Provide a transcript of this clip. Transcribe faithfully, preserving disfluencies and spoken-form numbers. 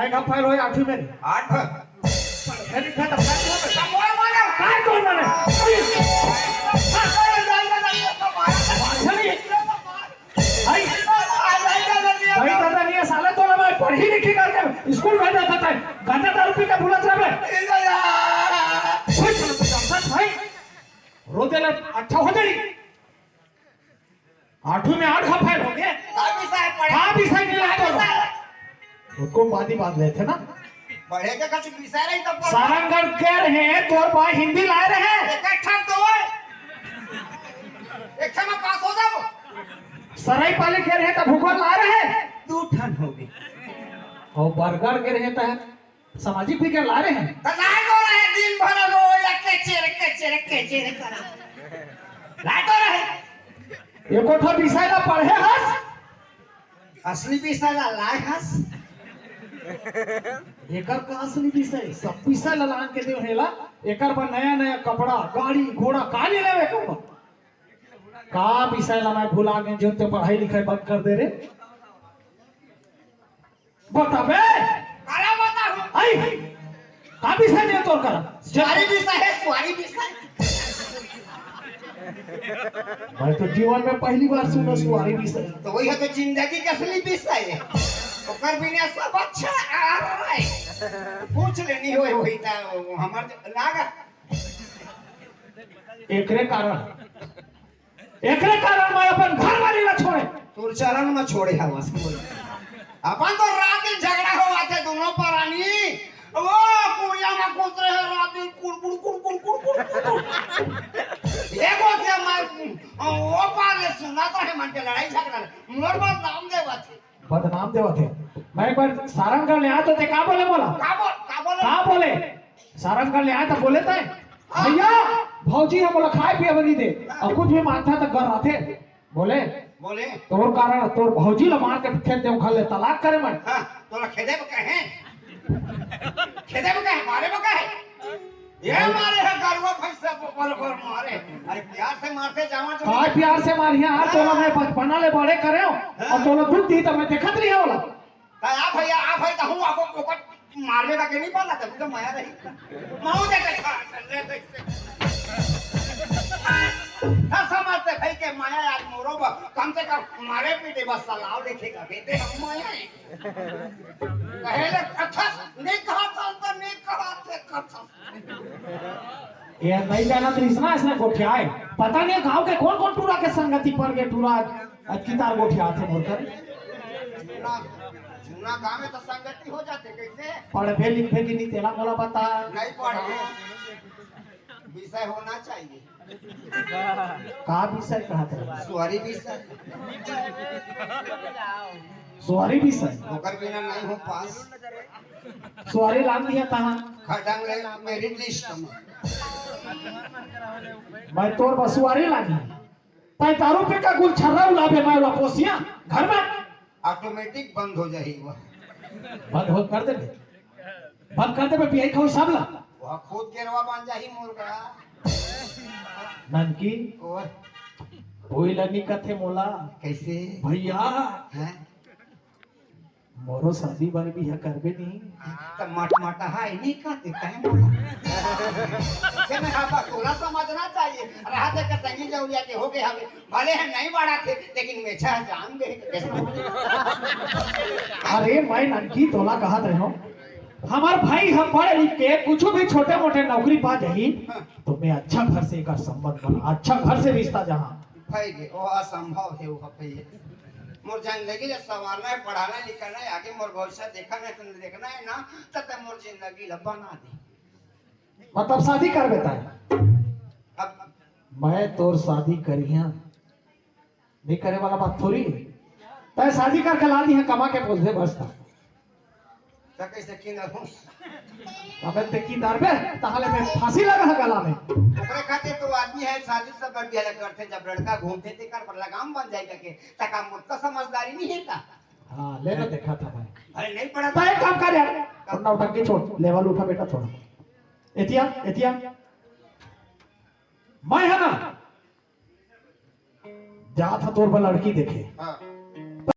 का फाइल होय आठवीं में? आठ। अरे, खत्म, खत्म, खत्म। कौन मारे? काय कौन मारे? अरे, भाई, भाई दादा नहीं है साला, तो मैं पढ़ी लिखी करके स्कूल में जाता था, गांजा दारू पी के भुलत रहे। कुछ समझत भाई, रो देला, अच्छा हो जाई। आठवीं में आठ का फेल हो गए। का विषय पढ़े? का विषय नहीं लाए तो? उसको बादी बात लेते ना। पढ़े के कुछ विषय नहीं तो पढ़। सारंगढ़ के रहे, तोर बा हिंदी लाए रहे। एक अच्छा तो है। एक में पास हो जाओ। सराय पाली के रहे तो भूगोल लाए रहे। दू ठन हो गए। और बरगढ़ के रहे तो सामाजिक विज्ञान लाए रहे। तो लाए तो रहे, दिन भर रो या केचेर, केचेर, केचेर करा। लाए तो रहे। एको ठो विषय ला पढ़े हस? असली विषय ला लाए हस? एकर का असली विषय? सब विषय ला लान के देव हेला। एकर बर नया नया कपड़ा, गाड़ी, घोड़ा का ले लेवे एकर बर? का विषय ला मैं भुला गए, जो ते पढ़ाई लिखाई बंद कर दे रे। बताबे? काला बताहूँ। आई, का विषय नहीं तोर करा? सुवारी विषय है, सुवारी विषय। मैं तो जीवन में पहली बार सुना सुवारी विषय। तो वही है तो जिंदगी के असली विषय है। ओकर बिना सब अच्छा आ रहा है। पूछ लेनी होय, वही था, हमार लागा। एकरे कारण, एकरे कारण मैं अपन घर वाली ला छोड़े। तोर चरण में छोड़े हवस। अपन तो रात दिन झगड़ा होवत हे दोनों परानी। वो कुड़िया में घुस रहे रात दिन कुड़कुड़, कुड़कुड़, कुड़कुड़, कुड़कुड़। एगो से मैं, वो पार ले सुनत रहे मन के लड़ाई झगड़ा। मोर बदनाम देवत हे। बदनाम देवत हे। मैं एक बार सारंगढ़ ले आए तो ते का बोले मोला? का बोल, का बोले? का बोले? सारंगढ़ ले आए तो बोले ते, हाँ। भैया, भौजी हम बोला खाए पिए बनी दे। हाँ। और कुछ भी मांगता तो घर आते। बोले, बोले। तोर कारण, तोर भौजी ला मार के खेत देव घर ले तलाक करे मैं। हाँ, तोला खेदे में कहे। खेदे में कहे, मारे में कहे। ये मारे है गरुआ भैंस से बर बर मारे। अरे प्यार से मारते जावा जो। काय प्यार से मारिया? हाँ, तोला मैं बचपना ले बड़े करे हो। हाँ। और तोला दुख दी तो मैं देखत रही होला। तो आ भैया, आ भाई, तो हूँ आपको ओकर मारवे का के नहीं पाला, तब तो माया रही। माऊ दे के खा, ले दे से। ना समझते भाई के माया यार मोरो बा, कम से कम मारे पीटे बस सलाव लिखे का बेटे हम माया है। कहे ले कथस, नहीं कहा था तो नहीं कहा थे कथस। ये नहीं जाना तो इसना, इसने गोठियाए। पता नहीं गांव के कौन कौन टूरा के संगति पर के टूरा अतकी तार गोठियात हे मोर कर। जूना, जूना गाँव में तो संगति हो जाते, कैसे? पढ़बे लिखबे कि नहीं, तेला मोला बता। नहीं पढ़े, विषय होना चाहिए। का विषय कहत रहे? सुअरी विषय। सुअरी विषय? ओकर बिना नहीं हो पास। सुअरी लान दिया तहाँ। खटंग ले मेरिट लिस्ट में। मैं तोर बसुआरी लागी। तै दारू पी के गुलछर्रा उलाबे, मैं ओला पोसिया घर में। ऑटोमेटिक बंद हो जाही वो। बंद हो कर देबे, बंद कर देबे, पियाई खाऊ सब ला। वो खुद गेरवा बन जाही मोर का। ननकी, और? कोई ला नहीं कथे मोला। कैसे? भैया। हैं? मोरो शादी बर बिहा करबे नहीं। त मटमटा है नहीं कहते, कहे मोला। से मैं हाँ, बस तोला समझना चाहिए। रहा दे के तंगी जौरिया के हो गए हवे। भले हम नहीं बढ़ा थे, लेकिन मेछा जान दे। अरे मैं ननकी तोला कहत रहे हो, हमार भाई हम पढ़ लिख के कुछ भी छोटे मोटे नौकरी पा जाही, हाँ। तो मैं अच्छा घर से एकर संबंध बना, अच्छा घर से रिश्ता जहाँ। भाई के, वो असंभव है, वो भाई। मोर जिंदगी ला संवारना है, पढ़ाना है, लिखाना है, आगे मोर भविष्य देखना है, तुमने देखना है ना, तब तक मोर जिंदगी ला बना दे। मतलब शादी कर बेटा है। अब मैं तोर शादी करिया, नहीं करे वाला बात थोड़ी। तै शादी करके ला दी है, कमा के बोल दे बस था। त कैसे किंदर हूँ? अबे ते किंदर बे, ताहले में फांसी लगा है गला में। ओकरे खातिर तो आदमी है, शादी सब कर दिया करते, जब लड़का घूमते ते कर पर लगाम बन जाएगा के, तका मुझका समझदारी नहीं है का? हाँ, ले ना देखा था भाई। अरे नहीं पड़ा तो एक काम कर यार, और नौटंकी छोड़, लेवल उठा बेटा थोड़ा। एतिया, एतिया। मैं है ना, जा था तोर बर लड़की देखे। हाँ।